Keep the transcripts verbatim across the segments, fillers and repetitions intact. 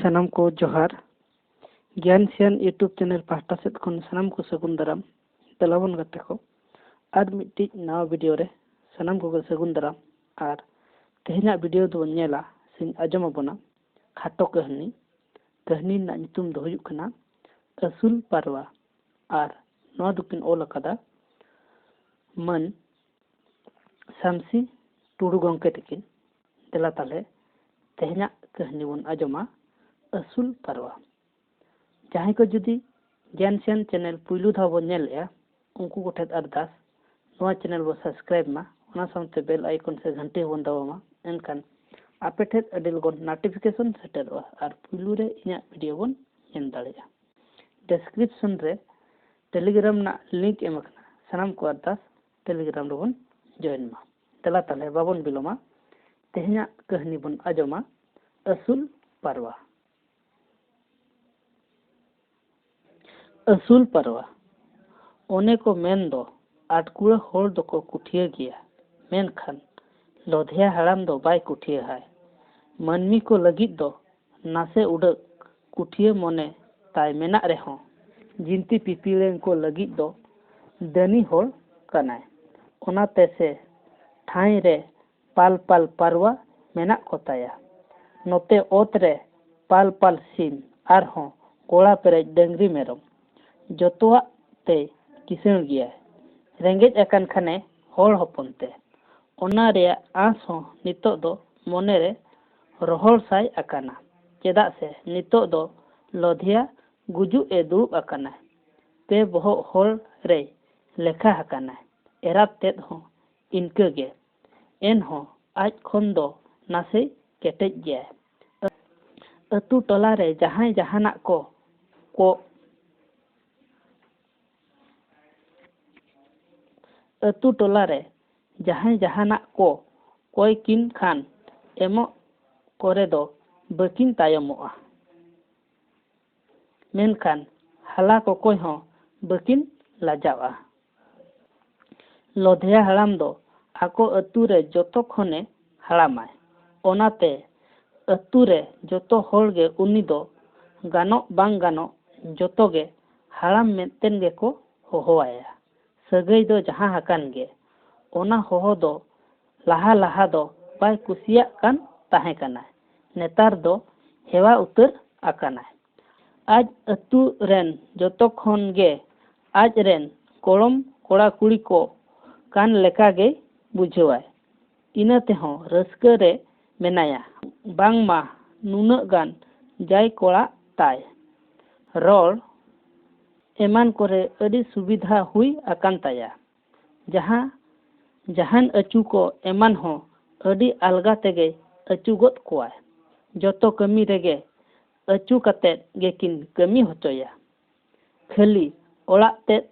ᱥᱟᱱᱟᱢ ᱠᱚ ᱡᱚᱦᱟᱨ᱾ ᱜᱮᱭᱟᱱ ᱥᱮᱭᱟᱱ YouTube channel ᱯᱟᱦᱴᱟ ᱥᱮᱫ ᱠᱷᱚᱱ ᱥᱟᱱᱟᱢ ᱠᱚ ᱥᱟᱹᱜᱩᱱ ᱫᱟᱨᱟᱢ᱾ ᱫᱮᱞᱟ ᱵᱚᱱ ᱜᱟᱛᱮ ᱠᱚ, ᱟᱨ ᱢᱤᱫᱴᱤᱡ ᱱᱟᱣᱟ video ᱨᱮ ᱥᱟᱱᱟᱢ ᱠᱚᱜᱮ ᱥᱟᱹᱜᱩᱱ ᱫᱟᱨᱟᱢ᱾ ᱟᱨ ᱛᱮᱦᱮᱧᱟᱜ video ᱫᱚᱵᱚᱱ ᱧᱮᱞᱟ ᱥᱮᱧ ᱟᱸᱡᱚᱢ ᱟᱵᱚᱱᱟ ᱠᱷᱟᱴᱚ ᱠᱟᱹᱦᱱᱤ᱾ ᱠᱟᱹᱦᱱᱤ ᱨᱮᱱᱟᱜ ᱧᱩᱛᱩᱢ ᱫᱚ ᱦᱩᱭᱩᱜ ᱠᱟᱱᱟ ᱟᱹᱥᱩᱞ ᱯᱟᱨᱣᱟ᱾ ᱟᱨ ᱱᱚᱣᱟ ᱫᱚᱠᱤᱱ ᱚᱞ ᱟᱠᱟᱫᱟ ᱢᱟᱹᱱ ᱥᱟᱢᱥᱤ ᱴᱩᱰᱩ ᱜᱚᱢᱠᱮ ᱛᱟᱹᱠᱤᱱ᱾ ᱫᱮᱞᱟ ᱛᱟᱦᱞᱮ ᱛᱮᱦᱮᱧᱟᱜ ᱠᱟᱹᱦᱱᱤ ᱵᱚᱱ ᱟᱸᱡᱚᱢᱟ, ᱟᱹᱥᱩᱞ ᱯᱟᱨᱣᱟ᱾ ᱡᱟᱦᱟᱸᱭ ᱠᱚ ᱡᱩᱫᱤ ᱜᱮᱭᱟᱱ ᱥᱮᱭᱟᱱ channel ᱯᱩᱭᱞᱩ ᱫᱷᱟᱣ ᱵᱚᱱ ᱧᱮᱞᱮᱜᱼᱟ, ᱩᱱᱠᱩ ᱠᱚᱴᱷᱮᱱ ᱟᱨᱫᱟᱥ, ᱱᱚᱣᱟ channel ᱵᱚ subscribe ᱢᱟ, ᱚᱱᱟ ᱥᱟᱶᱛᱮ bell icon ᱥᱮ ᱜᱷᱟᱱᱴᱤ ᱦᱚᱸᱵᱚᱱ ᱫᱟᱵᱟᱣ ᱢᱟ᱾ ᱮᱱᱠᱷᱟᱱ ᱟᱯᱮ ᱴᱷᱮᱱ ᱟᱹᱰᱤ ᱞᱚᱜᱚᱱ notification ᱥᱮᱴᱮᱨᱚᱜᱼᱟ ᱟᱨ ᱯᱩᱭᱞᱩ ᱨᱮ ᱤᱧᱟᱹᱜ video ᱵᱚᱱ ᱧᱮᱞ ᱫᱟᱲᱮᱭᱟᱜᱼᱟ᱾ Description ᱨᱮ Telegram ᱨᱮᱱᱟᱜ link ᱮᱢ ᱟᱠᱟᱱᱟ, ᱥᱟᱱᱟᱢ ᱠᱚ ᱟᱨᱫᱟᱥ Telegram ᱨᱮᱵᱚᱱ join ᱢᱟ᱾ ᱫᱮᱞᱟ ᱛᱟᱦᱞᱮ ᱵᱟᱵᱚᱱ ᱵᱤᱞᱚᱢᱟ, ᱛᱮᱦᱮᱧᱟᱜ ᱠᱟᱹᱦᱱᱤ ᱵᱚᱱ ᱟᱸᱡᱚᱢᱟ, ᱟᱹᱥᱩᱞ ᱯᱟᱨᱣᱟ᱾ ᱟᱹᱥᱩᱞ ᱯᱟᱨᱣᱟ᱾ ᱚᱱᱮ ᱠᱚ ᱢᱮᱱ ᱫᱚ, ᱟᱴᱠᱩᱲᱟᱹ ᱦᱚᱲ ᱫᱚᱠᱚ ᱠᱩᱴᱷᱤᱭᱟᱹ ᱜᱮᱭᱟ, ᱢᱮᱱᱠᱷᱟᱱ ᱞᱚᱫᱷᱭᱟ ᱦᱟᱲᱟᱢ ᱫᱚ ᱵᱟᱭ ᱠᱩᱴᱷᱤᱭᱟᱹ ᱦᱟᱭ᱾ ᱢᱟᱹᱱᱢᱤ ᱠᱚ ᱞᱟᱹᱜᱤᱫ ᱫᱚ ᱱᱟᱥᱮ ᱩᱰᱟᱹᱜ ᱠᱩᱴᱷᱤᱭᱟᱹ ᱢᱚᱱᱮ ᱛᱟᱭ ᱢᱮᱱᱟᱜ ᱨᱮᱦᱚᱸ, ᱡᱤᱱᱛᱤ ᱯᱤᱯᱤᱲᱤᱱ ᱠᱚ ᱞᱟᱹᱜᱤᱫ ᱫᱚ ᱫᱟᱹᱱᱤ ᱦᱚᱲ ᱠᱟᱱᱟᱭ᱾ ᱚᱱᱟᱛᱮ ᱥᱮ ᱴᱷᱟᱸᱭ ᱨᱮ ᱯᱟᱞ ᱯᱟᱞ ᱯᱟᱨᱣᱟ ᱢᱮᱱᱟᱜ ᱠᱚ ᱛᱟᱭᱟ᱾ ᱱᱚᱛᱮ ᱚᱛ ᱨᱮ ᱯᱟᱞ ᱯᱟᱞ ᱥᱤᱢ, ᱟᱨᱦᱚᱸ ᱜᱚᱲᱟ ᱯᱮᱨᱮᱡ ᱰᱟᱹᱝᱨᱤ ᱢᱮᱨᱚᱢ, ᱡᱚᱛᱚᱣᱟᱜ ᱛᱮᱭ ᱠᱤᱥᱟᱹᱬ ᱜᱮᱭᱟᱭ᱾ ᱨᱮᱸᱜᱮᱡ ᱟᱠᱟᱱ ᱠᱷᱟᱱᱮ ᱦᱚᱲ ᱦᱚᱯᱚᱱ ᱛᱮ᱾ ᱚᱱᱟ ᱨᱮᱭᱟᱜ ᱟᱸᱥ ᱦᱚᱸ ᱱᱤᱛᱚᱜ ᱫᱚ ᱢᱚᱱᱮ ᱨᱮ ᱨᱚᱦᱚᱲ ᱥᱟᱭ ᱟᱠᱟᱱᱟ, ᱪᱮᱫᱟᱜ ᱥᱮ ᱱᱤᱛᱚᱜ ᱫᱚ ᱞᱚᱫᱷᱤᱭᱟ ᱜᱩᱡᱩᱜ ᱮ ᱫᱩᱲᱩᱵ ᱟᱠᱟᱱᱟ᱾ ᱯᱮ ᱵᱚᱦᱚᱜ ᱦᱚᱲ ᱨᱮᱭ ᱞᱮᱠᱷᱟ ᱟᱠᱟᱱᱟᱭ᱾ ᱮᱨᱟᱛ ᱛᱮᱫ ᱦᱚᱸ ᱤᱱᱠᱟᱹ ᱜᱮ᱾ ᱮᱱᱦᱚᱸ ᱟᱡ ᱠᱷᱚᱱ ᱫᱚ ᱱᱟᱥᱮ ᱠᱮᱴᱮᱡ ᱜᱮᱭᱟᱭ᱾ ᱟᱹᱛᱩ ᱴᱚᱞᱟ ᱨᱮ ᱡᱟᱦᱟᱸᱭ ᱡᱟᱦᱟᱱᱟᱜ ᱠᱚ, ᱠᱚ, ᱟᱹᱛᱩ ᱴᱚᱞᱟ ᱨᱮ ᱡᱟᱦᱟᱸᱭ ᱡᱟᱦᱟᱱᱟᱜ ᱠᱚ ᱠᱚᱭ ᱠᱤᱱ ᱠᱷᱟᱱ, ᱮᱢᱚᱜ ᱠᱚᱨᱮ ᱫᱚ ᱵᱟᱹᱠᱤᱱ ᱛᱟᱭᱚᱢᱚᱜᱼᱟ᱾ ᱢᱮᱱᱠᱷᱟᱱ ᱦᱟᱞᱟ ᱠᱚᱠᱚᱭ ᱦᱚᱸ ᱵᱟᱹᱠᱤᱱ ᱞᱟᱡᱟᱜᱼᱟ᱾ ᱞᱚᱫᱷᱭᱟ ᱦᱟᱲᱟᱢ ᱫᱚ ᱟᱠᱚ ᱟᱹᱛᱩ ᱨᱮ ᱡᱚᱛᱚ ᱠᱷᱚᱱᱮ ᱦᱟᱲᱟᱢᱟᱭ᱾ ᱚᱱᱟᱛᱮ ᱟᱹᱛᱩ ᱨᱮ ᱡᱚᱛᱚ ᱦᱚᱲ ᱜᱮ ᱩᱱᱤ ᱫᱚ ᱜᱟᱱᱚᱜ ᱵᱟᱝ ᱜᱟᱱᱚᱜ ᱡᱚᱛᱚ ᱜᱮ ᱦᱟᱲᱟᱢ ᱢᱮᱱᱛᱮᱱ ᱜᱮᱠᱚ ᱦᱚᱦᱚᱣᱟᱭᱟ᱾ ᱥᱟᱹᱜᱟᱹᱭ ᱫᱚ ᱡᱟᱦᱟᱸ ᱟᱠᱟᱱ ᱜᱮ, ᱚᱱᱟ ᱦᱚᱦᱚ ᱫᱚ ᱞᱟᱦᱟ ᱞᱟᱦᱟ ᱫᱚ ᱵᱟᱭ ᱠᱩᱥᱤᱭᱟᱜ ᱠᱟᱱ ᱛᱟᱦᱮᱸ ᱠᱟᱱᱟᱭ᱾ ᱱᱮᱛᱟᱨ ᱫᱚ ᱦᱮᱣᱟ ᱩᱛᱟᱹᱨ ᱟᱠᱟᱱᱟᱭ᱾ ᱟᱡ ᱟᱹᱛᱩ ᱨᱮᱱ ᱡᱚᱛᱚ ᱠᱷᱚᱱ ᱜᱮ ᱟᱡ ᱨᱮᱱ ᱜᱚᱲᱚᱢ ᱠᱚᱲᱟ ᱠᱩᱲᱤ ᱠᱚ ᱠᱟᱱ ᱞᱮᱠᱟ ᱜᱮᱭ ᱵᱩᱡᱷᱟᱹᱣᱟᱭ᱾ ᱤᱱᱟᱹ ᱛᱮᱦᱚᱸ ᱨᱟᱹᱥᱠᱟᱹ ᱨᱮ ᱢᱮᱱᱟᱭᱟ, ᱵᱟᱝᱢᱟ ᱱᱩᱱᱟᱹᱜ ᱜᱟᱱ ᱡᱟᱭ ᱠᱚᱲᱟ ᱛᱟᱭ᱾ ᱨᱚᱲ ᱮᱢᱟᱱ ᱠᱚᱨᱮ ᱟᱹᱰᱤ ᱥᱩᱵᱤᱫᱷᱟ ᱦᱩᱭ ᱟᱠᱟᱱ ᱛᱟᱭᱟ᱾ ᱡᱟᱦᱟᱸ, ᱡᱟᱦᱟᱱ ᱟᱹᱪᱩ ᱠᱚ ᱮᱢᱟᱱ ᱦᱚᱸ ᱟᱹᱰᱤ ᱟᱞᱜᱟ ᱛᱮᱜᱮ ᱟᱹᱪᱩ ᱜᱚᱫ ᱠᱚᱣᱟᱭ᱾ ᱡᱚᱛᱚ ᱠᱟᱹᱢᱤ ᱨᱮᱜᱮ ᱟᱹᱪᱩ ᱠᱟᱛᱮᱫ ᱜᱮᱠᱤᱱ ᱠᱟᱹᱢᱤ ᱦᱚᱪᱚᱭᱟ᱾ ᱠᱷᱟᱹᱞᱤ ᱚᱲᱟᱜ ᱛᱮᱫ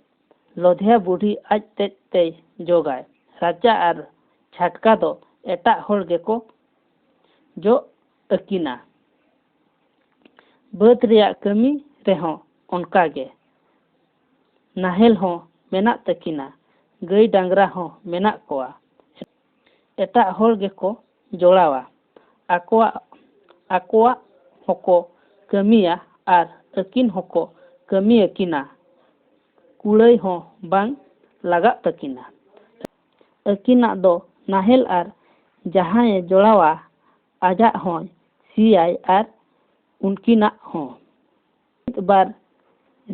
ᱞᱚᱫᱷᱭᱟ ᱵᱩᱰᱷᱤ ᱟᱡ ᱛᱮᱫ ᱛᱮᱭ ᱡᱚᱜᱟᱭ᱾ ᱨᱟᱪᱟ ᱟᱨ ᱪᱷᱟᱴᱠᱟ ᱫᱚ ᱮᱴᱟᱜ ᱦᱚᱲ ᱜᱮᱠᱚ ᱡᱚᱜ ᱟᱹᱠᱤᱱᱟ᱾ ᱵᱟᱹᱫᱽ ᱨᱮᱭᱟᱜ ᱠᱟᱹᱢᱤ ᱨᱮᱦᱚᱸ ᱚᱱᱠᱟ ᱜᱮ᱾ ᱱᱟᱦᱮᱞ ᱦᱚᱸ ᱢᱮᱱᱟᱜ ᱛᱟᱹᱠᱤᱱᱟ, ᱜᱟᱹᱭ ᱰᱟᱝᱨᱟ ᱦᱚᱸ ᱢᱮᱱᱟᱜ ᱠᱚᱣᱟ᱾ ᱮᱴᱟᱜ ᱦᱚᱲ ᱜᱮᱠᱚ ᱡᱚᱲᱟᱣᱟ᱾ ᱟᱠᱚᱣᱟᱜ, ᱟᱠᱚᱣᱟᱜ ᱦᱚᱸᱠᱚ ᱠᱟᱹᱢᱤᱭᱟ ᱟᱨ ᱟᱹᱠᱤᱱ ᱦᱚᱸᱠᱚ ᱠᱟᱹᱢᱤᱭᱟᱹᱠᱤᱱᱟ᱾ ᱠᱩᱲᱟᱹᱭ ᱦᱚᱸ ᱵᱟᱝ ᱞᱟᱜᱟᱜ ᱛᱟᱹᱠᱤᱱᱟ᱾ ᱟᱹᱠᱤᱱᱟᱜ ᱫᱚ ᱱᱟᱦᱮᱞ ᱟᱨ ᱡᱟᱦᱟᱸᱭᱮ ᱡᱚᱲᱟᱣᱟ, ᱟᱡᱟᱜ ᱦᱚᱸᱭ ᱥᱤᱭᱟᱭ ᱟᱨ ᱩᱱᱠᱤᱱᱟᱜ ᱦᱚᱸ᱾ ᱢᱤᱫ ᱵᱟᱨ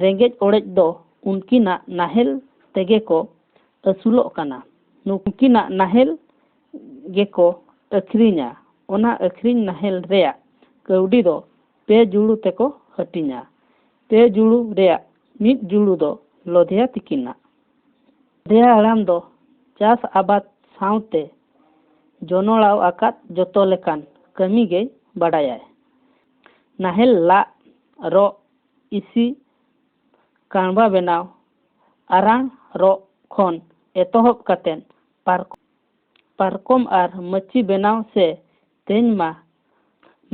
ᱨᱮᱸᱜᱮᱡ ᱚᱲᱮᱡ ᱫᱚ ᱩᱱᱠᱤᱱᱟᱜ ᱱᱟᱦᱮᱞ ᱛᱮᱜᱮ ᱠᱚ ᱟᱹᱥᱩᱞᱚᱜ ᱠᱟᱱᱟ᱾ ᱱᱩᱠᱤᱱᱟᱜ ᱱᱟᱦᱮᱞ ᱜᱮᱠᱚ ᱟᱹᱠᱷᱨᱤᱧᱟ᱾ ᱚᱱᱟ ᱟᱹᱠᱷᱨᱤᱧ ᱱᱟᱦᱮᱞ ᱨᱮᱭᱟᱜ ᱠᱟᱹᱣᱰᱤ ᱫᱚ ᱯᱮ ᱡᱩᱲᱩ ᱛᱮᱠᱚ ᱦᱟᱹᱴᱤᱧᱟ᱾ ᱯᱮ ᱡᱩᱲᱩ ᱨᱮᱭᱟᱜ ᱢᱤᱫ ᱡᱩᱲᱩ ᱫᱚ ᱞᱚᱫᱷᱭᱟ ᱛᱤᱠᱤᱱᱟᱜ᱾ ᱞᱚᱫᱷᱭᱟ ᱦᱟᱲᱟᱢ ᱫᱚ ᱪᱟᱥ ᱟᱵᱟᱫ ᱥᱟᱶᱛᱮ ᱡᱚᱱᱚᱲᱟᱣ ᱟᱠᱟᱫ ᱡᱚᱛᱚ ᱞᱮᱠᱟᱱ ᱠᱟᱹᱢᱤ ᱜᱮᱭ ᱵᱟᱰᱟᱭᱟᱭ᱾ ᱱᱟᱦᱮᱞ ᱞᱟᱜ, ᱨᱚᱜ, ᱤᱥᱤ, ᱠᱟᱬᱵᱟ ᱵᱮᱱᱟᱣ, ᱟᱨᱟᱬ ᱨᱚᱜ ᱠᱷᱚᱱ ᱮᱛᱚᱦᱚᱵ ᱠᱟᱛᱮ ᱯᱟᱨᱠ-, ᱯᱟᱨᱠᱚᱢ ᱟᱨ ᱢᱟᱹᱪᱤ ᱵᱮᱱᱟᱣ ᱥᱮ ᱛᱮᱧ ᱢᱟ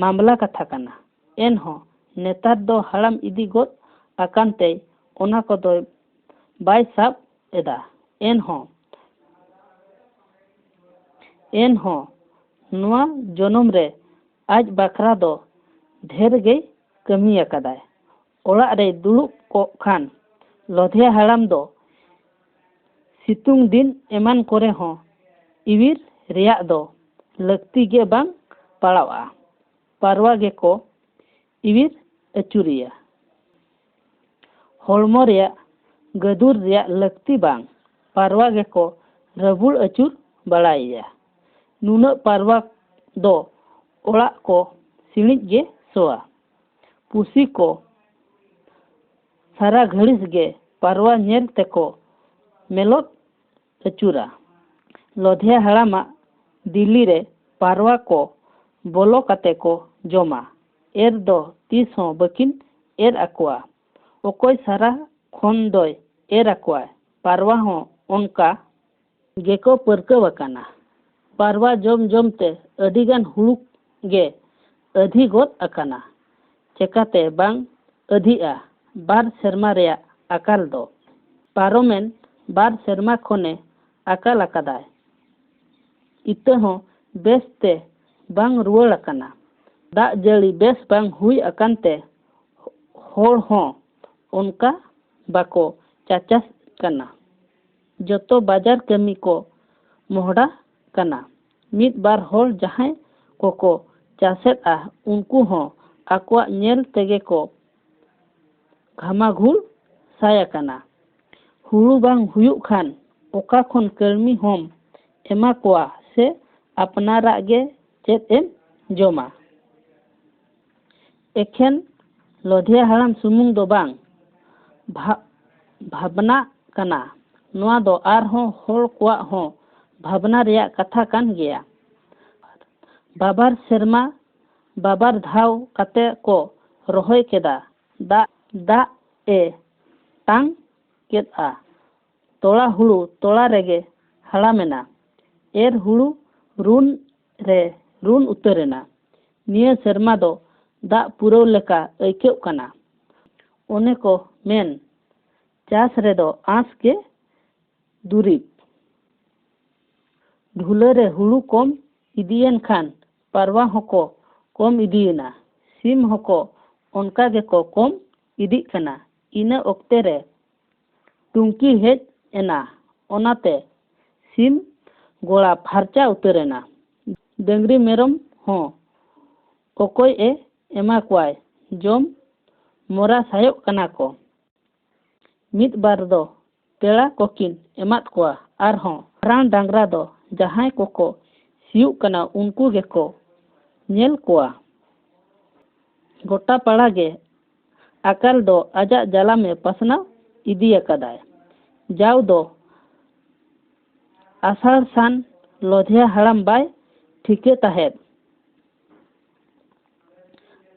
ᱢᱟᱢᱞᱟ ᱠᱟᱛᱷᱟ ᱠᱟᱱᱟ᱾ ᱮᱱᱦᱚᱸ ᱱᱮᱛᱟᱨ ᱫᱚ ᱦᱟᱲᱟᱢ ᱤᱫᱤ ᱜᱚᱫ ᱟᱠᱟᱱ ᱛᱮᱭ ᱚᱱᱟ ᱠᱚᱫᱚᱭ ᱵᱟᱭ ᱥᱟᱵ ᱮᱫᱟ᱾ ᱮᱱᱦᱚᱸ, ᱮᱱᱦᱚᱸ ᱱᱚᱣᱟ ᱡᱚᱱᱚᱢ ᱨᱮ ᱟᱡ ᱵᱟᱠᱷᱨᱟ ᱫᱚ ᱰᱷᱮᱨ ᱜᱮᱭ ᱠᱟᱹᱢᱤ ᱟᱠᱟᱫᱟᱭ᱾ ᱚᱲᱟᱜ ᱨᱮᱭ ᱫᱩᱲᱩᱵ ᱠᱚᱜ ᱠᱷᱟᱱ ᱞᱚᱫᱷᱮ ᱦᱟᱲᱟᱢ ᱫᱚ ᱥᱤᱛᱩᱝ ᱫᱤᱱ ᱮᱢᱟᱱ ᱠᱚᱨᱮ ᱦᱚᱸ ᱤᱣᱤᱨ ᱨᱮᱭᱟᱜ ᱫᱚ ᱞᱟᱹᱠᱛᱤ ᱜᱮ ᱵᱟᱝ ᱯᱟᱲᱟᱣᱜᱼᱟ᱾ ᱯᱟᱨᱣᱟ ᱜᱮᱠᱚ ᱤᱣᱤᱨ ᱟᱹᱪᱩᱨᱮᱭᱟ᱾ ᱦᱚᱲᱢᱚ ᱨᱮᱭᱟᱜ ᱜᱟᱹᱫᱩᱨ ᱨᱮᱭᱟᱜ ᱞᱟᱹᱠᱛᱤ ᱵᱟᱝ, ᱯᱟᱨᱣᱟ ᱜᱮᱠᱚ ᱨᱟᱹᱵᱩᱲ ᱟᱹᱪᱩᱨ ᱵᱟᱲᱟᱭᱮᱭᱟ᱾ ᱱᱩᱱᱟᱹᱜ ᱯᱟᱨᱣᱟ ᱫᱚ ᱚᱲᱟᱜ ᱠᱚ ᱥᱤᱬᱤᱡ ᱜᱮ ᱥᱚᱣᱟ᱾ ᱯᱩᱥᱤ ᱠᱚ ᱥᱟᱨᱟ ᱜᱷᱟᱹᱲᱤᱥ ᱜᱮ ᱯᱟᱨᱣᱟ ᱧᱮᱞ ᱛᱮᱠᱚ ᱢᱮᱞᱚᱫ ᱟᱹᱪᱩᱨᱟ᱾ ᱞᱚᱫᱷᱮ ᱦᱟᱲᱟᱢᱟᱜ ᱫᱤᱞᱤ ᱨᱮ ᱯᱟᱨᱣᱟ ᱠᱚ ᱵᱚᱞᱚ ᱠᱟᱛᱮ ᱠᱚ ᱡᱚᱢᱟ᱾ ᱮᱨ ᱫᱚ ᱛᱤᱥ ᱦᱚᱸ ᱵᱟᱹᱠᱤᱱ ᱮᱨ ᱟᱠᱚᱣᱟ᱾ ᱚᱠᱚᱭ ᱥᱟᱨᱟ ᱠᱷᱚᱱ ᱫᱚᱭ ᱮᱨ ᱟᱠᱚᱣᱟᱭ, ᱯᱟᱨᱣᱟ ᱦᱚᱸ ᱚᱱᱠᱟ ᱜᱮᱠᱚ ᱯᱟᱹᱨᱠᱟᱹᱣ ᱟᱠᱟᱱᱟ᱾ ᱯᱟᱨᱣᱟ ᱡᱚᱢ ᱡᱚᱢ ᱛᱮ ᱟᱹᱰᱤᱜᱟᱱ ᱦᱩᱲᱩ ᱜᱮ ᱟᱹᱫᱷᱤ ᱜᱚᱫ ᱟᱠᱟᱱᱟ᱾ ᱪᱮᱠᱟᱛᱮ ᱵᱟᱝ ᱟᱹᱫᱷᱤᱜᱼᱟ ᱵᱟᱨ ᱥᱮᱨᱢᱟ ᱨᱮᱭᱟᱜ ᱟᱠᱟᱞ ᱫᱚ? ᱯᱟᱨᱚᱢᱮᱱ ᱵᱟᱨ ᱥᱮᱨᱢᱟ ᱠᱷᱚᱱᱮ ᱟᱠᱟᱞ ᱟᱠᱟᱫᱟᱭ᱾ ᱤᱛᱟᱹ ᱦᱚᱸ ᱵᱮᱥ ᱛᱮ ᱵᱟᱝ ᱨᱩᱣᱟᱹᱲ ᱟᱠᱟᱱᱟ᱾ ᱫᱟᱜ ᱡᱟᱹᱲᱤ ᱵᱮᱥ ᱵᱟᱝ ᱦᱩᱭ ᱟᱠᱟᱱ ᱛᱮ ᱦᱚᱲ ᱦᱚᱸ ᱚᱱᱠᱟ ᱵᱟᱠᱚ ᱪᱟᱪᱟᱥ ᱠᱟᱱᱟ᱾ ᱡᱚᱛᱚ ᱵᱟᱡᱟᱨ ᱠᱟᱹᱢᱤ ᱠᱚ ᱢᱚᱦᱰᱟ ᱠᱟᱱᱟ᱾ ᱢᱤᱫ ᱵᱟᱨ ᱦᱚᱲ ᱡᱟᱦᱟᱸᱭ ᱠᱚᱠᱚ ᱪᱟᱥᱮᱫᱼᱟ, ᱩᱱᱠᱩ ᱦᱚᱸ ᱟᱠᱚᱣᱟᱜ ᱧᱮᱞ ᱛᱮᱜᱮ ᱠᱚ ᱜᱷᱟᱢᱟᱜᱷᱩᱲ ᱥᱟᱭ ᱟᱠᱟᱱᱟ᱾ ᱦᱩᱲᱩ ᱵᱟᱝ ᱦᱩᱭᱩᱜ ᱠᱷᱟᱱ ᱚᱠᱟ ᱠᱷᱚᱱ ᱠᱟᱹᱲᱢᱤ ᱦᱚᱸᱢ ᱮᱢᱟ ᱠᱚᱣᱟ ᱥᱮ ᱟᱯᱱᱟᱨᱟᱜ ᱜᱮ ᱪᱮᱫ ᱮᱢ ᱡᱚᱢᱟ? ᱮᱠᱷᱮᱱ ᱞᱚᱫᱷᱤᱭᱟ ᱦᱟᱲᱟᱢ ᱥᱩᱢᱩᱝ ᱫᱚ ᱵᱟᱝ ᱵᱷᱟ-, ᱵᱷᱟᱵᱽᱱᱟᱜ ᱠᱟᱱᱟ᱾ ᱱᱚᱣᱟ ᱫᱚ ᱟᱨᱦᱚᱸ ᱦᱚᱲ ᱠᱚᱣᱟᱜ ᱦᱚᱸ ᱵᱷᱟᱵᱽᱱᱟ ᱨᱮᱭᱟᱜ ᱠᱟᱛᱷᱟ ᱠᱟᱱ ᱜᱮᱭᱟ᱾ ᱵᱟᱵᱟᱨ ᱥᱮᱨᱢᱟ ᱵᱟᱵᱟᱨ ᱫᱷᱟᱣ ᱠᱟᱛᱮ ᱠᱚ ᱨᱚᱦᱚᱭ ᱠᱮᱫᱟ᱾ ᱫᱟᱜ, ᱫᱟᱜ ᱮ ᱛᱟᱝ ᱠᱮᱫᱼᱟ᱾ ᱛᱚᱲᱟ ᱦᱩᱲᱩ ᱛᱚᱲᱟ ᱨᱮᱜᱮ ᱦᱟᱲᱟᱢᱮᱱᱟ᱾ ᱮᱨ ᱦᱩᱲᱩ ᱨᱩᱱ ᱨᱮ ᱨᱩᱱ ᱩᱛᱟᱹᱨᱮᱱᱟ᱾ ᱱᱤᱭᱟᱹ ᱥᱮᱨᱢᱟ ᱫᱚ ᱫᱟᱜ ᱯᱩᱨᱟᱹᱣ ᱞᱮᱠᱟ ᱟᱹᱭᱠᱟᱹᱜ ᱠᱟᱱᱟ᱾ ᱚᱱᱮ ᱠᱚ ᱢᱮᱱ, ᱪᱟᱥ ᱨᱮᱫᱚ ᱟᱸᱥ ᱜᱮ ᱫᱩᱨᱤᱵ᱾ ᱰᱷᱩᱞᱟᱹ ᱨᱮ ᱦᱩᱲᱩ ᱠᱚᱢ ᱤᱫᱤᱭᱮᱱ ᱠᱷᱟᱱ ᱯᱟᱨᱣᱟ ᱦᱚᱸᱠᱚ ᱠᱚᱢ ᱤᱫᱤᱭᱮᱱᱟ᱾ ᱥᱤᱢ ᱦᱚᱸᱠᱚ ᱚᱱᱠᱟ ᱜᱮᱠᱚ ᱠᱚᱢ ᱤᱫᱤᱜ ᱠᱟᱱᱟ᱾ ᱤᱱᱟᱹ ᱚᱠᱛᱮ ᱨᱮ ᱴᱩᱝᱠᱤ ᱦᱮᱡ ᱮᱱᱟ᱾ ᱚᱱᱟᱛᱮ ᱥᱤᱢ ᱜᱚᱲᱟ ᱯᱷᱟᱨᱪᱟ ᱩᱛᱟᱹᱨ ᱮᱱᱟ᱾ ᱰᱟᱹᱝᱨᱤ ᱢᱮᱨᱚᱢ ᱦᱚᱸ ᱚᱠᱚᱭ ᱮ ᱮᱢᱟ ᱠᱚᱣᱟᱭ? ᱡᱚᱢ ᱢᱚᱨᱟ ᱥᱟᱭᱚᱜ ᱠᱟᱱᱟ ᱠᱚ᱾ ᱢᱤᱫ ᱵᱟᱨ ᱫᱚ ᱯᱮᱲᱟ ᱠᱚᱠᱤᱱ ᱮᱢᱟᱫ ᱠᱚᱣᱟ᱾ ᱟᱨᱦᱚᱸ ᱢᱟᱨᱟᱝ ᱰᱟᱝᱨᱟ ᱫᱚ ᱡᱟᱦᱟᱸᱭ ᱠᱚᱠᱚ ᱥᱤᱭᱳᱜ ᱠᱟᱱᱟ, ᱩᱱᱠᱩ ᱜᱮᱠᱚ ᱧᱮᱞ ᱠᱚᱣᱟ᱾ ᱜᱚᱴᱟ ᱯᱟᱲᱟ ᱜᱮ ᱟᱠᱟᱞ ᱫᱚ ᱟᱡᱟᱜ ᱡᱟᱞᱟᱢᱮ ᱯᱟᱥᱱᱟᱣ ᱤᱫᱤ ᱟᱠᱟᱫᱟᱭ᱾ ᱡᱟᱣ ᱫᱚ ᱟᱥᱟᱲ ᱥᱟᱱ ᱞᱚᱫᱷᱭᱟ ᱦᱟᱲᱟᱢ ᱵᱟᱭ ᱴᱷᱤᱠᱟᱹ ᱛᱟᱦᱮᱸᱫ᱾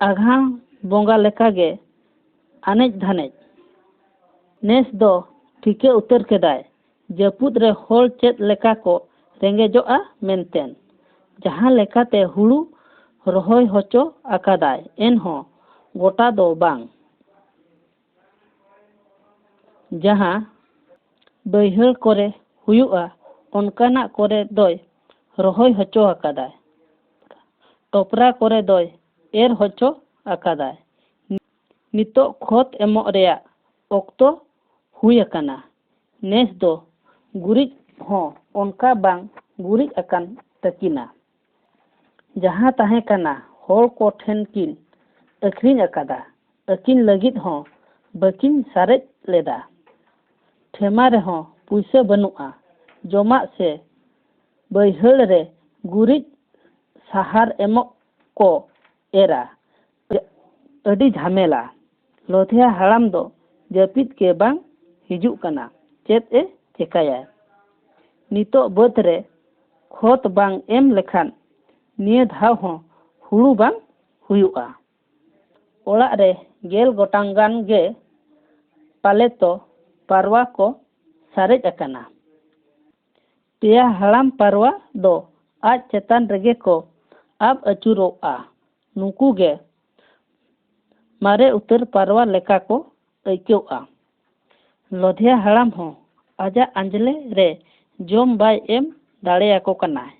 ᱟᱜᱷᱟᱬ ᱵᱚᱸᱜᱟ ᱞᱮᱠᱟᱜᱮ ᱟᱱᱮᱡ ᱫᱷᱟᱱᱮᱡ᱾ ᱱᱮᱥ ᱫᱚ ᱴᱷᱤᱠᱟᱹ ᱩᱛᱟᱹᱨ ᱠᱮᱫᱟᱭ, ᱡᱟᱹᱯᱩᱫ ᱨᱮ ᱦᱚᱲ ᱪᱮᱫ ᱞᱮᱠᱟ ᱠᱚ ᱨᱮᱸᱜᱮᱡᱚᱜᱼᱟ ᱢᱮᱱᱛᱮ᱾ ᱡᱟᱦᱟᱸ ᱞᱮᱠᱟᱛᱮ ᱦᱩᱲᱩ ᱨᱚᱦᱚᱭ ᱦᱚᱪᱚ ᱟᱠᱟᱫᱟᱭ, ᱮᱱᱦᱚᱸ ᱜᱚᱴᱟ ᱫᱚ ᱵᱟᱝ᱾ ᱡᱟᱦᱟᱸ ᱵᱟᱹᱭᱦᱟᱹᱲ ᱠᱚᱨᱮ ᱦᱩᱭᱩᱜᱼᱟ, ᱚᱱᱠᱟᱱᱟᱜ ᱠᱚᱨᱮ ᱫᱚᱭ ᱨᱚᱦᱚᱭ ᱦᱚᱪᱚ ᱟᱠᱟᱫᱟᱭ᱾ ᱴᱚᱯᱨᱟ ᱠᱚᱨᱮ ᱫᱚᱭ ᱮᱨ ᱦᱚᱪᱚ ᱟᱠᱟᱫᱟᱭ᱾ ᱱᱤᱛᱚᱜ ᱠᱷᱚᱛ ᱮᱢᱚᱜ ᱨᱮᱭᱟᱜ ᱚᱠᱛᱚ ᱦᱩᱭ ᱟᱠᱟᱱᱟ᱾ ᱱᱮᱥ ᱫᱚ ᱜᱩᱨᱤᱡ ᱦᱚᱸ ᱚᱱᱠᱟ ᱵᱟᱝ ᱜᱩᱨᱤᱡ ᱟᱠᱟᱱ ᱛᱟᱹᱠᱤᱱᱟ᱾ ᱡᱟᱦᱟᱸ ᱛᱟᱦᱮᱸ ᱠᱟᱱᱟ, ᱦᱚᱲ ᱠᱚ ᱴᱷᱮᱱ ᱠᱤᱱ ᱟᱹᱠᱷᱨᱤᱧ ᱟᱠᱟᱫᱟ᱾ ᱟᱹᱠᱤᱱ ᱞᱟᱹᱜᱤᱫ ᱦᱚᱸ ᱵᱟᱹᱠᱤᱱ ᱥᱟᱨᱮᱡ ᱞᱮᱫᱟ᱾ ᱴᱷᱮᱢᱟ ᱨᱮᱦᱚᱸ ᱯᱩᱭᱥᱟᱹ ᱵᱟᱹᱱᱩᱜᱼᱟ᱾ ᱡᱚᱢᱟᱜ ᱥᱮ ᱵᱟᱹᱭᱦᱟᱹᱲ ᱨᱮ ᱜᱩᱨᱤᱡ ᱥᱟᱦᱟᱨ ᱮᱢᱚᱜ ᱠᱚ ᱮᱨᱟ᱾ ᱟᱹᱰᱤ ᱡᱷᱟᱢᱮᱞᱟ᱾ ᱞᱚᱫᱷᱭᱟ ᱦᱟᱲᱟᱢ ᱫᱚ ᱡᱟᱹᱯᱤᱫ ᱜᱮ ᱵᱟᱝ ᱦᱤᱡᱩᱜ ᱠᱟᱱᱟ᱾ ᱪᱮᱫ ᱮ ᱪᱮᱠᱟᱭᱟ? ᱱᱤᱛᱚᱜ ᱵᱟᱹᱫᱽ ᱨᱮ ᱠᱷᱚᱛ ᱵᱟᱝ ᱮᱢ ᱞᱮᱠᱷᱟᱱ ᱱᱤᱭᱟᱹ ᱫᱷᱟᱣ ᱦᱚᱸ ᱦᱩᱲᱩ ᱵᱟᱝ ᱦᱩᱭᱩᱜᱼᱟ᱾ ᱚᱲᱟᱜ ᱨᱮ ᱜᱮᱞ ᱜᱚᱴᱟᱝ ᱜᱟᱱ ᱜᱮ ᱯᱟᱞᱮ ᱛᱚ ᱯᱟᱨᱣᱟ ᱠᱚ ᱥᱟᱨᱮᱡ ᱟᱠᱟᱱᱟ᱾ ᱯᱮᱭᱟ ᱦᱟᱲᱟᱢ ᱯᱟᱨᱣᱟ ᱫᱚ ᱟᱡ ᱪᱮᱛᱟᱱ ᱨᱮᱜᱮ ᱠᱚ ᱟᱵ ᱟᱹᱪᱩᱨᱚᱜᱼᱟ᱾ ᱱᱩᱠᱩ ᱜᱮ ᱢᱟᱨᱮ ᱩᱛᱟᱹᱨ ᱯᱟᱨᱣᱟ ᱞᱮᱠᱟ ᱠᱚ ᱟᱹᱭᱠᱟᱹᱣᱼᱟ᱾ ᱞᱚᱫᱷᱭᱟ ᱦᱟᱲᱟᱢ ᱦᱚᱸ ᱟᱡᱟᱜ ᱟᱸᱡᱽᱞᱮ ᱨᱮ ᱡᱚᱢ ᱵᱟᱭ ᱮᱢ ᱫᱟᱲᱮᱭᱟᱠᱚ ᱠᱟᱱᱟᱭ᱾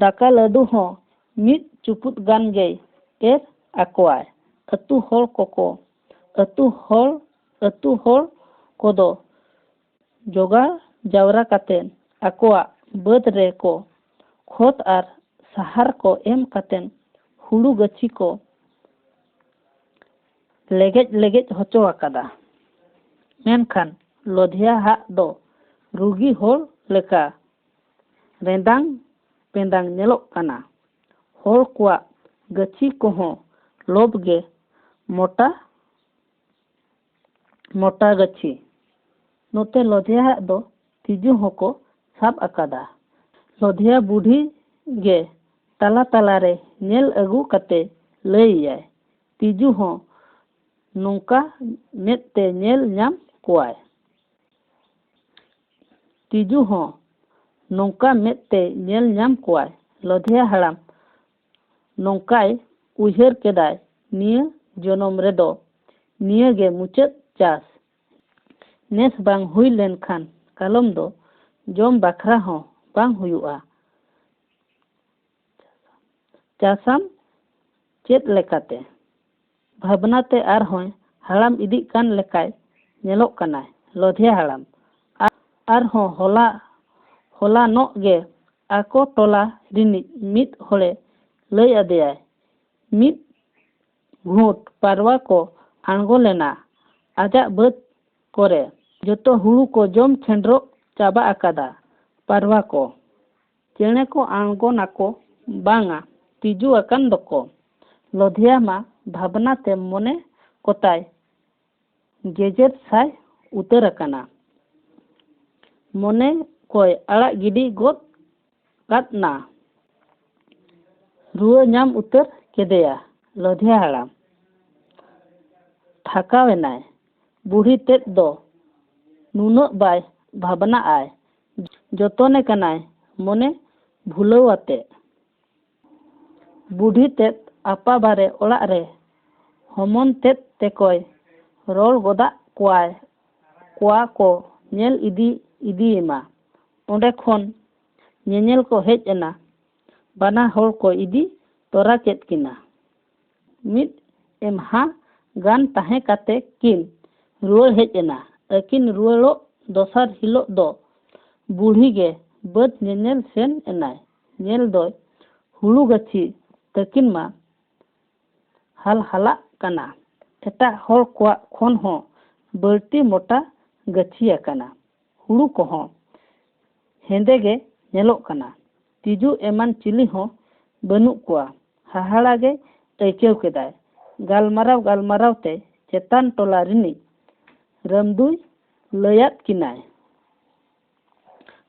ᱫᱟᱠᱟ ᱞᱟᱹᱰᱩ ᱦᱚᱸ ᱢᱤᱫ ᱪᱩᱯᱩᱫ ᱜᱟᱱ ᱜᱮᱭ ᱮᱨ ᱟᱠᱚᱣᱟᱭ᱾ ᱟᱹᱛᱩ ᱦᱚᱲ ᱠᱚᱠᱚ, ᱟᱹᱛᱩ ᱦᱚᱲ, ᱟᱹᱛᱩ ᱦᱚᱲ ᱠᱚᱫᱚ ᱡᱚᱜᱟᱲ ᱡᱟᱣᱨᱟ ᱠᱟᱛᱮ ᱟᱠᱚᱣᱟᱜ ᱵᱟᱹᱫᱽ ᱨᱮᱠᱚ ᱠᱷᱚᱛ ᱟᱨ ᱥᱟᱦᱟᱨ ᱠᱚ ᱮᱢ ᱠᱟᱛᱮ ᱦᱩᱲᱩ ᱜᱟᱹᱪᱷᱤ ᱠᱚ ᱞᱮᱜᱮᱡ ᱞᱮᱜᱮᱡ ᱦᱚᱪᱚ ᱟᱠᱟᱫᱟ᱾ ᱢᱮᱱᱠᱷᱟᱱ ᱞᱚᱫᱷᱤᱭᱟ ᱦᱟᱜ ᱫᱚ ᱨᱩᱜᱤ ᱦᱚᱲ ᱞᱮᱠᱟ ᱨᱮᱸᱫᱟᱝ ᱯᱮᱸᱫᱟᱝ ᱧᱮᱞᱚᱜ ᱠᱟᱱᱟ᱾ ᱦᱚᱲ ᱠᱚᱣᱟᱜ ᱜᱟᱹᱪᱷᱤ ᱠᱚᱦᱚᱸ ᱞᱚᱵᱽ ᱜᱮ ᱢᱚᱴᱟ ᱢᱚᱴᱟ ᱜᱟᱹᱪᱷᱤ᱾ ᱱᱚᱛᱮ ᱞᱚᱫᱷᱤᱭᱟ ᱦᱟᱜ ᱫᱚ ᱛᱤᱡᱩ ᱦᱚᱸᱠᱚ ᱥᱟᱵ ᱟᱠᱟᱫᱟ᱾ ᱞᱚᱫᱷᱤᱭᱟ ᱵᱩᱰᱷᱤ ᱜᱮ ᱛᱟᱞᱟ ᱛᱟᱞᱟᱨᱮ ᱧᱮᱞ ᱟᱹᱜᱩ ᱠᱟᱛᱮ ᱞᱟᱹᱭ ᱮᱭᱟᱭ, ᱛᱤᱡᱩ ᱦᱚᱸ ᱱᱚᱝᱠᱟ ᱢᱮᱫ ᱛᱮ ᱧᱮᱞ ᱧᱟᱢ ᱠᱚᱣᱟᱭ᱾ ᱛᱤᱡᱩ ᱦᱚᱸ ᱱᱚᱝᱠᱟ ᱢᱮᱫ ᱛᱮ ᱧᱮᱞ ᱧᱟᱢ ᱠᱚᱣᱟᱭ᱾ ᱞᱚᱫᱷᱤᱭᱟ ᱦᱟᱲᱟᱢ ᱱᱚᱝᱠᱟᱭ ᱩᱭᱦᱟᱹᱨ ᱠᱮᱫᱟᱭ, ᱱᱤᱭᱟᱹ ᱡᱚᱱᱚᱢ ᱨᱮᱫᱚ ᱱᱤᱭᱟᱹ ᱜᱮ ᱢᱩᱪᱟᱹᱫ ᱪᱟᱥ᱾ ᱱᱮᱥ ᱵᱟᱝ ᱦᱩᱭ ᱞᱮᱱᱠᱷᱟᱱ ᱠᱟᱞᱚᱢ ᱫᱚ ᱡᱚᱢ ᱵᱟᱠᱷᱨᱟ ᱦᱚᱸ ᱵᱟᱝ ᱦᱩᱭᱩᱜᱼᱟ᱾ ᱪᱟᱥᱟᱢ ᱪᱮᱫ ᱞᱮᱠᱟᱛᱮ? ᱵᱷᱟᱵᱽᱱᱟ ᱛᱮ ᱟᱨᱦᱚᱸᱭ ᱦᱟᱲᱟᱢ ᱤᱫᱤᱜ ᱠᱟᱱ ᱞᱮᱠᱟᱭ ᱧᱮᱞᱚᱜ ᱠᱟᱱᱟᱭ ᱞᱚᱫᱷᱤᱭᱟ ᱦᱟᱲᱟᱢ᱾ ᱟᱨ-, ᱟᱨᱦᱚᱸ ᱦᱚᱞᱟ, ᱦᱚᱞᱟ ᱱᱚᱜ ᱜᱮ ᱟᱠᱚ ᱴᱚᱞᱟ ᱨᱤᱱᱤᱡ ᱢᱤᱫ ᱦᱚᱲᱮ ᱞᱟᱹᱭ ᱟᱫᱮᱭᱟᱭ, ᱢᱤᱫ ᱜᱷᱩᱸᱴ ᱯᱟᱨᱣᱟ ᱠᱚ ᱟᱬᱜᱚ ᱞᱮᱱᱟ ᱟᱡᱟᱜ ᱵᱟᱹᱫᱽ ᱠᱚᱨᱮ᱾ ᱡᱚᱛᱚ ᱦᱩᱲᱩ ᱠᱚ ᱡᱚᱢ ᱪᱷᱮᱸᱰᱨᱚᱜ ᱪᱟᱵᱟ ᱟᱠᱟᱫᱟ ᱯᱟᱨᱣᱟ ᱠᱚ᱾ ᱪᱮᱬᱮ ᱠᱚ ᱟᱬᱜᱚᱱᱟᱠᱚ ᱵᱟᱝᱟ, ᱛᱤᱡᱩ ᱟᱠᱟᱱ ᱫᱚᱠᱚ᱾ ᱞᱚᱫᱷᱤᱭᱟ ᱢᱟ ᱵᱷᱟᱵᱽᱱᱟ ᱛᱮ ᱢᱚᱱᱮ ᱠᱚᱛᱟᱭ ᱜᱮᱡᱮᱨ ᱥᱟᱭ ᱩᱛᱟᱹᱨ ᱟᱠᱟᱱᱟ᱾ ᱢᱚᱱᱮ ᱠᱚᱭ ᱟᱲᱟᱜ ᱜᱤᱰᱤ ᱜᱚᱫ ᱠᱟᱫ ᱱᱟ᱾ ᱨᱩᱣᱟᱹ ᱧᱟᱢ ᱩᱛᱟᱹᱨ ᱠᱮᱫᱮᱭᱟ ᱞᱚᱫᱷᱤᱭᱟ ᱦᱟᱲᱟᱢ᱾ ᱛᱷᱟᱠᱟᱣ ᱮᱱᱟᱭ᱾ ᱵᱩᱲᱦᱤ ᱛᱮᱫ ᱫᱚ ᱱᱩᱱᱟᱹᱜ ᱵᱟᱭ ᱵᱷᱟᱵᱽᱱᱟᱜ ᱟᱭ, ᱡᱚᱛᱚᱱᱮ ᱠᱟᱱᱟᱭ ᱢᱚᱱᱮ ᱵᱷᱩᱞᱟᱹᱣ ᱟᱛᱮ᱾ ᱵᱩᱰᱷᱤ ᱛᱮᱫ ᱟᱯᱟ ᱵᱟᱨᱮ ᱚᱲᱟᱜ ᱨᱮ ᱦᱚᱢᱚᱱ ᱛᱮᱫ ᱛᱮᱠᱚᱭ ᱨᱚᱲ ᱜᱚᱫᱟᱜ ᱠᱚᱣᱟᱭ, ᱠᱚᱣᱟ ᱠᱚ ᱧᱮᱞ ᱤᱫᱤ ᱤᱫᱤᱭᱮᱢᱟ᱾ ᱚᱸᱰᱮ ᱠᱷᱚᱱ ᱧᱮᱧᱮᱞ ᱠᱚ ᱦᱮᱡ ᱮᱱᱟ᱾ ᱵᱟᱱᱟ ᱦᱚᱲ ᱠᱚ ᱤᱫᱤ ᱛᱚᱨᱟ ᱠᱮᱫ ᱠᱤᱱᱟ᱾ ᱢᱤᱫ ᱮᱢᱦᱟ ᱜᱟᱱ ᱛᱟᱦᱮᱸ ᱠᱟᱛᱮ ᱠᱤᱱ ᱨᱩᱣᱟᱹᱲ ᱦᱮᱡ ᱮᱱᱟ᱾ ᱟᱹᱠᱤᱱ ᱨᱩᱣᱟᱹᱲᱚᱜ ᱫᱚᱥᱟᱨ ᱦᱤᱞᱳᱜ ᱫᱚ ᱵᱩᱲᱦᱤ ᱜᱮ ᱵᱟᱹᱫᱽ ᱧᱮᱧᱮᱞ ᱥᱮᱱ ᱮᱱᱟᱭ᱾ ᱧᱮᱞ ᱫᱚᱭ ᱦᱩᱲᱩ ᱜᱟᱹᱪᱷᱤ ᱛᱟᱹᱠᱤᱱ ᱢᱟ ᱦᱟᱞᱦᱟᱞᱟᱜ ᱠᱟᱱᱟ᱾ ᱮᱴᱟᱜ ᱦᱚᱲ ᱠᱚᱣᱟᱜ ᱠᱷᱚᱱ ᱦᱚᱸ ᱵᱟᱹᱲᱛᱤ ᱢᱚᱴᱟ ᱜᱟᱹᱪᱷᱤ ᱟᱠᱟᱱᱟ᱾ ᱦᱩᱲᱩ ᱠᱚᱦᱚᱸ ᱦᱮᱸᱫᱮ ᱜᱮ ᱧᱮᱞᱚᱜ ᱠᱟᱱᱟ᱾ ᱛᱤᱡᱩ ᱮᱢᱟᱱ ᱪᱤᱞᱤ ᱦᱚᱸ ᱵᱟᱹᱱᱩᱜ ᱠᱚᱣᱟ᱾ ᱦᱟᱦᱟᱲᱟ ᱜᱮ ᱟᱹᱭᱠᱟᱹᱣ ᱠᱮᱫᱟᱭ᱾ ᱜᱟᱞᱢᱟᱨᱟᱣ ᱜᱟᱞᱢᱟᱨᱟᱣ ᱛᱮ ᱪᱮᱛᱟᱱ ᱴᱚᱞᱟ ᱨᱤᱱᱤᱡ ᱨᱟᱢᱫᱩᱭ ᱞᱟᱹᱭᱟᱫ ᱠᱤᱱᱟᱭ,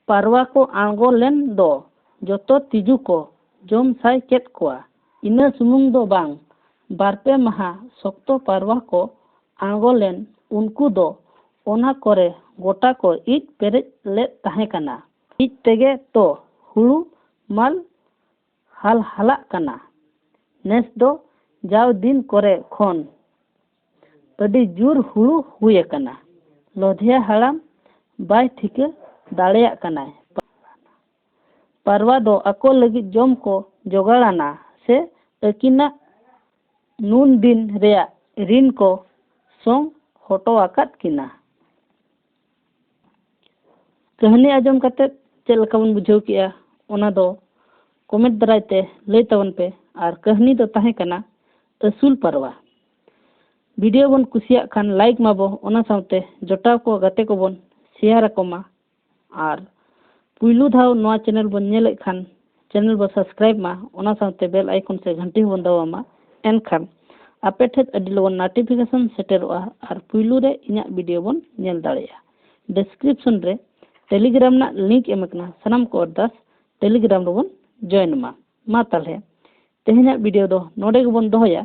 ᱯᱟᱨᱣᱟ ᱠᱚ ᱟᱬᱜᱚ ᱞᱮᱱ ᱫᱚ ᱡᱚᱛᱚ ᱛᱤᱡᱩ ᱠᱚ ᱡᱚᱢ ᱥᱟᱭ ᱠᱮᱫ ᱠᱚᱣᱟ᱾ ᱤᱱᱟᱹ ᱥᱩᱢᱩᱝ ᱫᱚ ᱵᱟᱝ, ᱵᱟᱨ ᱯᱮ ᱢᱟᱦᱟ ᱥᱚᱠᱛᱚ ᱯᱟᱨᱣᱟ ᱠᱚ ᱟᱬᱜᱚ ᱞᱮᱱ, ᱩᱱᱠᱩ ᱫᱚ ᱚᱱᱟ ᱠᱚᱨᱮ ᱜᱚᱴᱟ ᱠᱚ ᱤᱡ ᱯᱮᱨᱮᱡ ᱞᱮᱫ ᱛᱟᱦᱮᱸ ᱠᱟᱱᱟ᱾ ᱤᱡ ᱛᱮᱜᱮ ᱛᱚ ᱦᱩᱲᱩ ᱢᱟᱞ ᱦᱟᱞᱦᱟᱞᱟᱜ ᱠᱟᱱᱟ᱾ ᱱᱮᱥ ᱫᱚ ᱡᱟᱣ ᱫᱤᱱ ᱠᱚᱨᱮ ᱠᱷᱚᱱ ᱟᱹᱰᱤ ᱡᱳᱨ ᱦᱩᱲᱩ ᱦᱩᱭ ᱟᱠᱟᱱᱟ᱾ ᱞᱚᱫᱷᱤᱭᱟ ᱦᱟᱲᱟᱢ ᱵᱟᱭ ᱴᱷᱤᱠᱟᱹ ᱫᱟᱲᱮᱭᱟᱜ ᱠᱟᱱᱟᱭ᱾ ᱯᱟᱨᱣᱟ ᱫᱚ ᱟᱠᱚ ᱞᱟᱹᱜᱤᱫ ᱡᱚᱢ ᱠᱚ ᱡᱚᱜᱟᱲᱟᱱᱟ ᱥᱮ ᱟᱹᱠᱤᱱᱟᱜ ᱱᱩᱱ ᱫᱤᱱ ᱨᱮᱭᱟᱜ ᱨᱤᱱ ᱠᱚ ᱥᱚᱝ ᱦᱚᱴᱚ ᱟᱠᱟᱫ ᱠᱤᱱᱟ᱾ ᱠᱟᱹᱦᱱᱤ ᱟᱸᱡᱚᱢ ᱠᱟᱛᱮ ᱪᱮᱫ ᱞᱮᱠᱟ ᱵᱚᱱ ᱵᱩᱡᱷᱟᱹᱣ ᱠᱮᱜᱼᱟ, ᱚᱱᱟ ᱫᱚ ᱠᱚᱢᱮᱱᱴ ᱫᱟᱨᱟᱭ ᱛᱮ ᱞᱟᱹᱭ ᱛᱟᱵᱚᱱ ᱯᱮ᱾ ᱟᱨ ᱠᱟᱹᱦᱱᱤ ᱫᱚ ᱛᱟᱦᱮᱸ ᱠᱟᱱᱟ ᱟᱹᱥᱩᱞ ᱯᱟᱨᱣᱟ᱾ ᱵᱷᱤᱰᱤᱭᱳ ᱵᱚᱱ ᱠᱩᱥᱤᱭᱟᱜ ᱠᱷᱟᱱ ᱞᱟᱭᱤᱠ ᱢᱟᱵᱚ, ᱚᱱᱟ ᱥᱟᱶᱛᱮ ᱡᱚᱴᱟᱣ ᱠᱚ, ᱜᱟᱛᱮ ᱠᱚᱵᱚᱱ ᱥᱮᱭᱟᱨ ᱟᱠᱚ ᱢᱟ᱾ ᱟᱨ ᱯᱩᱭᱞᱩ ᱫᱷᱟᱣ ᱱᱚᱣᱟ ᱪᱮᱱᱮᱞ ᱵᱚᱱ ᱧᱮᱞᱮᱫ ᱠᱷᱟᱱ ᱪᱮᱱᱮᱞ ᱵᱚ ᱥᱟᱵᱥᱠᱨᱟᱭᱤᱵ ᱢᱟ, ᱚᱱᱟ ᱥᱟᱶᱛᱮ ᱵᱮᱞ ᱟᱭᱠᱚᱱ ᱥᱮ ᱜᱷᱟᱱᱴᱤ ᱦᱚᱸᱵᱚᱱ ᱫᱟᱵᱟᱣ ᱢᱟ᱾ ᱮᱱᱠᱷᱟᱱ ᱟᱯᱮ ᱴᱷᱮᱱ ᱟᱹᱰᱤ ᱞᱚᱜᱚᱱ ᱱᱳᱴᱤᱯᱷᱤᱠᱮᱥᱚᱱ ᱥᱮᱴᱮᱨᱚᱜᱼᱟ ᱟᱨ ᱯᱩᱭᱞᱩ ᱨᱮ ᱤᱧᱟᱹᱜ ᱵᱷᱤᱰᱤᱭᱳ ᱵᱚᱱ ᱧᱮᱞ ᱫᱟᱲᱮᱭᱟᱜᱼᱟ᱾ ᱰᱤᱥᱠᱨᱤᱯᱥᱚᱱ ᱨᱮ ᱴᱮᱞᱤᱜᱨᱟᱢ ᱨᱮᱱᱟᱜ ᱞᱤᱝᱠ ᱮᱢ ᱟᱠᱟᱱᱟ, ᱥᱟᱱᱟᱢ ᱠᱚ ᱟᱨᱫᱟᱥ ᱴᱮᱞᱤᱜᱨᱟᱢ ᱨᱮᱵᱚᱱ ᱡᱚᱭᱮᱱ ᱢᱟ᱾ ᱢᱟ ᱛᱟᱦᱞᱮ ᱛᱮᱦᱮᱧᱟᱜ ᱵᱷᱤᱰᱤᱭᱳ ᱫᱚ ᱱᱚᱰᱮ ᱜᱮᱵᱚᱱ ᱫᱚᱦᱚᱭᱟ᱾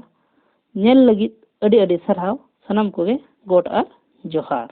ᱧᱮᱞ ᱞᱟᱹᱜᱤᱫ ᱟᱹᱰᱤ ᱟᱹᱰᱤ ᱥᱟᱨᱦᱟᱣ ᱥᱟᱱᱟᱢ ᱠᱚᱜᱮ᱾ ᱜᱚᱰ ᱟᱨ ᱡᱚᱦᱟᱨ᱾